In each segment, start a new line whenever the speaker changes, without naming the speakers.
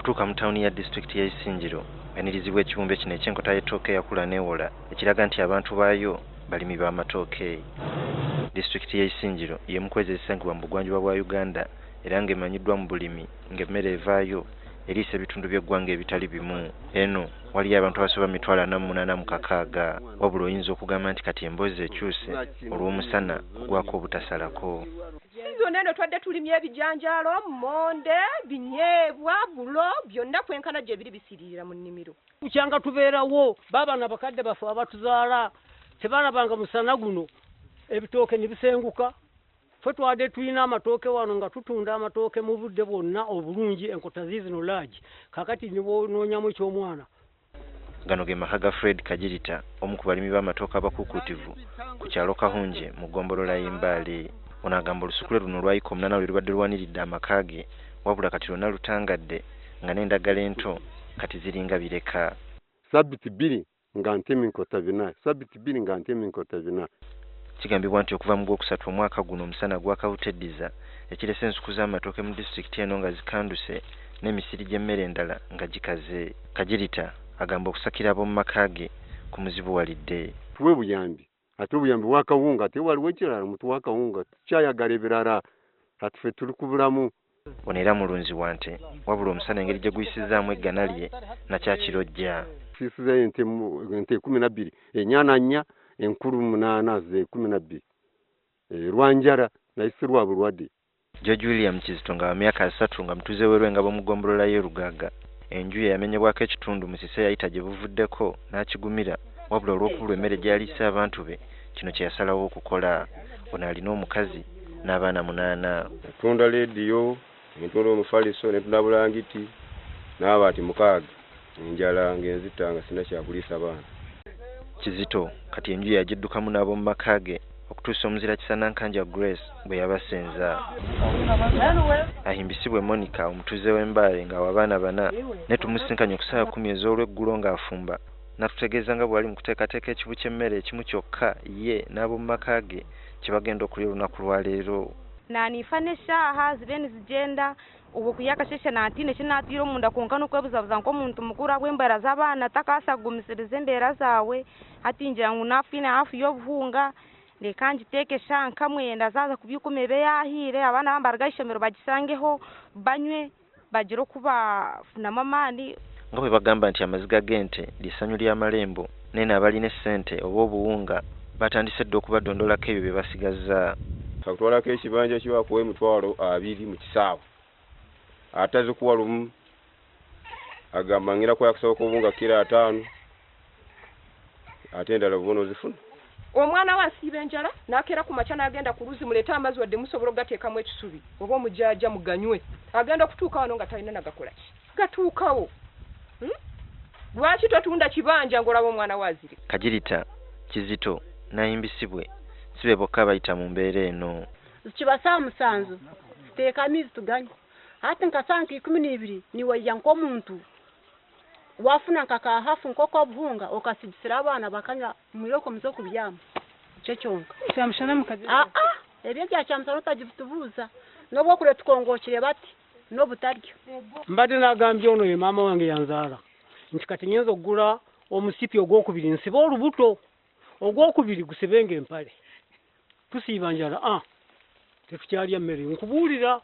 Bw'otuuka mu tawuni ya disitulikiti y'e Isingiro, oyanirizibwa ekibumbe kino eky'enkota y'ettooke eyakula n'ewola, ekiraga nti abantu baayo balimi b'amatooke. Disitulikiti y'e Isingiro y'emu ku ezo ezisangibwa mu bugwanjuba bwa Uganda era ng'emanyiddwa mu bulimi ng'emmere evaayo eriisa ebitundu by'eggwanga ebitali bimu. Eno waliyo abantu abasoba 486,000, wabula oyinza okugamba nti kati emboozi ekyuse olw'omusana ogwaka obutasalako.
Sizoni eno twadde tulimye ebijanjaalo, mmonde, binyeebwa, bulo, byonna kwenkana gye biri bisiiririra mu nnimiro.
Bukyanga tubeerawo, baabana bakadde baffe abatuzaala tebalabanga musana guno, ebitooke ne bisenguka. Ffe twadde tulina amatooke wano nga tutunda amatooke mu budde bwonna obulungi, enkota ziizino laagi, kaakati ne bw'onoonyamu eky'omwana.
Gano ge maka ga Fred Kagirita, omu ku balimi b'amatooke abakuukuutivu ku kyalo Kahungye mu ggombolola y'e Mbale. Ono agamba olusuku lwe luno olwa yika 8 lwe lubadde luwaniridde amaka ge, wabula kati lwonna lutangadde nga n'endagala ento kati ziringa bireka.
Sabiti 2 nga ntema enkota 4, sabiti 2 nga ntema enkota 4.
Kigambibwa nti okuva mu Gwokusatu omwaka guno omusana gwakawuteddiza ekirese ensuku z'amatooke mu disitulikiti eno nga zikanduse n'emisiri gy'emmere endala nga gikaze. Kagirita agamba okusakira ab'omu maka ge kumuzibuwalidde.
Tuwe buyambi, ate obuyambi bw'akawunga, ate waliwo ekirala mutuwe akawunga, tukyayagala ebirala, kati ffe tuli kubulamu.
Ono era mulunzi wa nte, wabula omusana engeri gye guyisizzaamu eggana lye nakyakirojja.
Siisizayo ente 12, ennyana 4, enkulu 8 ze 12. Lwanjala naye si lwa bulwadde.
George William Kizito nga wa myaka 3 nga mutuuze w'e Lwengabo mu ggombolola y'e Lugaaga. Enju ye yamenyebwako ekitundu musisi eyayita gye buvuddeko n'akigumira, wabula olw'okubulwa emmere gy'aliisa abantu be kino kye yasalawo okukola. Ono alina omukazi n'abaana 8.
Ntunda leediyo, ntunda omufaliso, ne ntunda bulangiti n'abaati 6, enjala ng'enzita nga sirina kyakuliisa baana.
Kizito kati enju ye yagiddukamu n'ab'omu maka ge okutuusa omuzira Kisanankanja Grace bwe yabasenza. Ahimbisibwe Monica omutuuze w'e Mbale ng'awa abaana 4 ne tumusinkanye ku ssaawa 10 ez'olweggulo ng'afumba n'atutegeeza nga bw'ali mu kuteekateeka ekibu ky'emmere ekimu kyokka ye n'ab'omu maka ge kye bagenda okulya olunaku lwaleero.
Nanifa n'eshaaha zibe nizigenda obwo kuyakashesha nantine kinatwire omunda kwonka n'okwebuzabuza nk'omuntu mukuru ahabw'embeera z'abaana takaasa kugumisiriza embeera zaawe. Hati ngira ngu nafiine hafu y'obuhunga, reka ngiteeke eshaaha nka 9 zaaza kubyukuma ebe yahiire, abaana bambaruga aha ishomero bagisangeho banywe bagire oku bafunamu amaani.
Nga bwe bagamba nti amaziga g'ente ly'essanyu ly'amalembo, n'eno abalina essente oba obuwunga batandise dda okubadondolako ebyo bye basigazza.
Akutwalako ekibanja kibakuwa 20,000 mu kisaawe, ate azikuwa lumu, agamba ngira kwakusaba obuwunga kiro 50, ate endala bw'oba ozifuna.
Omwana we asiiba enjala n'akeera ku makya n'agenda ku luzzi, muleete amazzi wadde musobola okugateekamu ekisubi oba omujaaja muganywe, agenda okutuuka wano nga talina nagakola ki gatuukawo. Lwaki totunda kibanja ng'olaba omwana we azirika?
Kagirita, Kizito n'Ahimbisibwe si be bokka abayita mu mbeera eno.
Zikiba saaha 7 ziteeka amaizi tuganywa, hati nka saaha nka 12 niwaija nk'omuntu wafuna nka ka hafu nk'okobuhunga okasigisira abaana bakanywa mwiroko muze kubyama, nikyo kyonka.
Kyamushana mukazi.
Aa, ebyo ebya kyamushana otagibitubuuza, n'obu okure tukongokire bati n'obutaryo.
Mbadde nagambye ono ye maama wange yanzaala nti kati nyenza okugula omusipi ogwokubiri nsibe olubuto ogwokubiri gusibenga empale, tusiiba njala, tetukyalya mmere nkubuulira.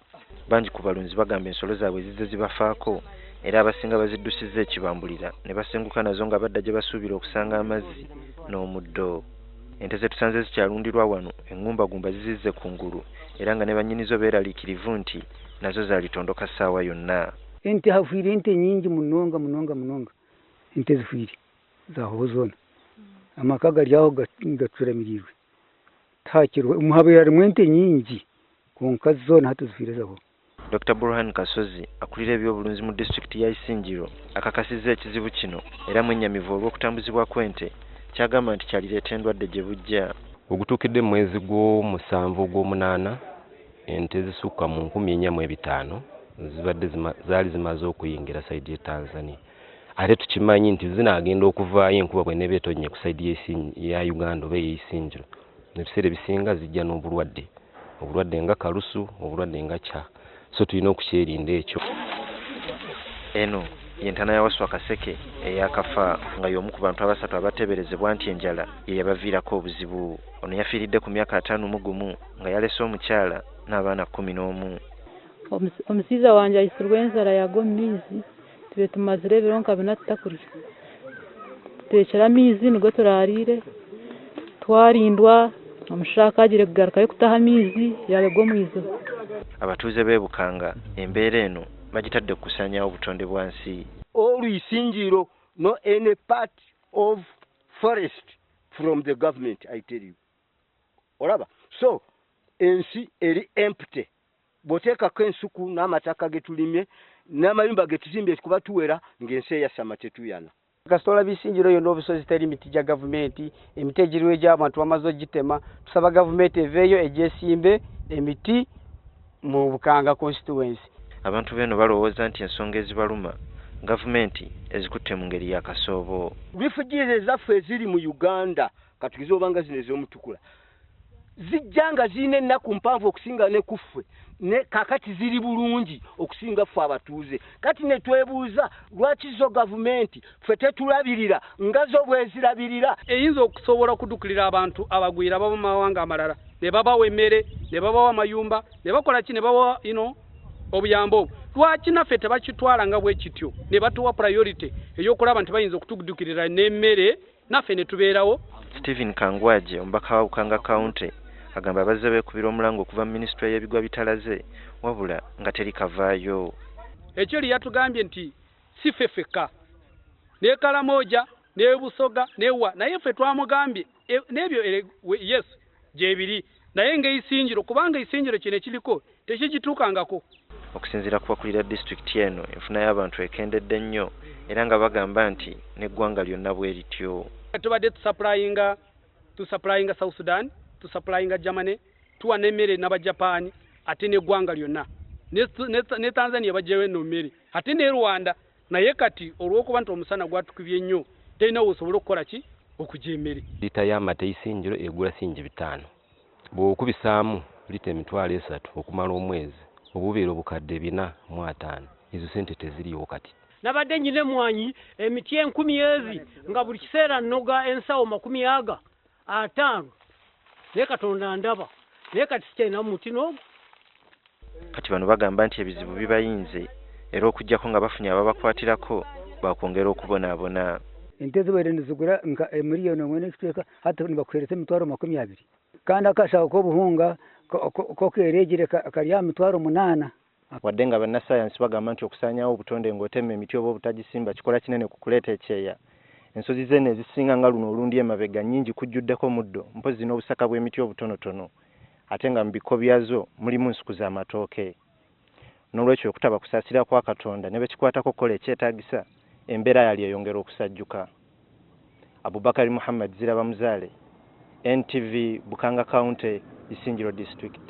Bangi ku balunzi bagamba ensolo zaabwe zizze zibafaako era abasinga baziddusizza ekibambulira ne basenguka nazo nga badda gye basuubira okusanga amazzi n'omuddo. Ente ze tusanze zikyalundirwa wano eŋŋumbagumba zizizze ku ngulu era nga ne bannyinizo beeraliikirivu nti nazo zaalitondoka ssaawa yonna.
Ente hahwire ente nyingi munonga munonga munonga, ente zihwire zahoho zoona, amaka gari aho gacuramirirwe tihakiriho omuhabeire harimu ente nyingi kwonka zoona hati zihwire zahoho.
Dr. Burhan Kasozi akulira ebyobulunzi mu disitulikiti ya Isingiro akakasizza ekizibu kino era mwennyamivu olw'okutambuzibwa kw'ente kyagamba nti kyalireeta endwadde gye bujja.
Ogutuukidde mu mwezi gw'omusanvu ogw'omunaana, ente zisukka mu 4,500 zibadde zaali zimaze okuyingira side y'e Tanzania, ate tukimanyi nti zinaagenda okuvaayo enkuba bw'eneeba etonnye ku side ya Uganda oba ey'Isingiro, ebiseera ebisinga zijja n'obulwadde, obulwadde nga kalusu, obulwadde nga kya, so tulina okukyerinda ekyo.
Eno ye ntana ya Waswa Kaseke eyakafa nga y'omu ku bantu abasatu abateeberezebwa nti enjala ye yabaviirako obuzibu. Ono yafiiridde ku myaka 51 nga yalese omukyala n'abaana 11.
Omusaiza wanje aisirwe enzara yagwa omu maizi, tube tumazire ebiro nka bina tutakurya. Tuteekire amaizi nigo turariire, twarindwa omushaka agire kugarukayo kutaha amaizi yabagwa omu iziba.
Abatuuze b'e Bukanga embeera eno bagitadde kukusaanyaawo obutonde bwa nsi.
All Isingiro, no any part of forest from the government, I tell you. Olaba, so ensi eri empty. Bw'oteekako ensuku n'amataka ge tulimye n'amayumba ge tuzimbye kuba tuwera ng'ensi eyasama tetuyana.
Kasita olaba Isingiro yonna obusozi teri miti gya gavumenti, emiti egiriwo egy'abantu bamaze ogitema. Tusaba gavumenti eveeyo egyesimbe emiti mu Bukanga constituency.
Abantu b'eno balowooza nti ensonga ezibaluma gavumenti ezikutte mu ngeri ya kasoobo.
Refugees ezaffe eziri mu Uganda, katugize obanga zino ez'omutukula, zijja nga zirina ennaku mpanvu okusinga ne kuffe, ne kakati ziri bulungi okusinga ffe abatuuze. Kati ne twebuuza lwaki zo gavumenti ffe tetulabirira nga zo bwezirabirira.
Eyinza okusobola okudukirira abantu abagwira baba mu mawanga amalala ne babawa emmere, ne babawa amayumba, ne bakola ki, ne babawa ino obuyambo obwo. Lwaki naffe tebakitwala nga bwe kityo ne batuwa priority ey'okulaba nti bayinza okutudukirira n'emmere naffe ne tubeerawo?
Stephen Kangwaje, omubaka wa Bukanga County, agamba abazze beekubira omulango okuva mu minisitule y'ebigwa bitalaze wabula nga teri kavaayo.
Ekyo eri yatugambye nti si ffe ffekka, ne Karamoja ne Busoga newa, naye ffe twamugambye n'ebyo yes gyebiri, naye ng'Eisinjiro, kubanga Eisinjiro kino ekiriko tekigituukangako.
Okusinziira ku bakulira disitulikiti eno, enfuna y'abantu ekendedde nnyo era nga bagamba nti n'eggwanga lyonna bwe lityo.
Tubadde tusupplyinga South Sudan, tusupplyinga Germany, tuwa n'emmere n'Abajapaani, ate n'eggwanga lyonna ne Tanzania bajjayo eno mmere, ate ne Rwanda. Naye kati olw'okuba nti omusana gwatukubye nnyo, terina wosobola okukola ki okugya emmere.
Liita y'amata Isingiro egula singi 5. Bw'okubisaamu lita 30,000 okumala omwezi, obubeera obukadde 450. Ezo sente teziriiwo kati.
Nabadde nyina emwanyi emiti 1000 ezi nga buli kiseera nnoga ensawo 50, naye Katonda ndaba, naye kati sikyalina muti n'ogwo.
Kati bano bagamba nti ebizibu bibayinze era okuggyako nga bafunye ababakwatirako bakwongera okubonaabona.
Ente zibaire nizigura nka 1,100,000 n'ekicweka, hati nibakuheereza 20,000, kandi akashaho k'obuhunga kokeregire kari aha 8,000.
Wadde nga bannassaayansi bagamba nti okusaanyaawo obutonde ng'otema emiti oba obutagisimba kikola kinene ku kuleeta ekyeya, ensozi zeeno ezisinga nga luno olundi emabega nnyingi kujjuddeko muddo mpozzi n'obusaka bw'emiti obutonotono, ate nga mu bikko byazo mulimu nsuku z'amatooke. N'olwekyo okutaba kusaasira kwa Katonda ne bekikwatako okukola ekyetaagisa, embeera yali eyongera okusajjuka. Abubakari Muhammad Ziraba Muzaale, NTV, Bukanga County, Isingiro District.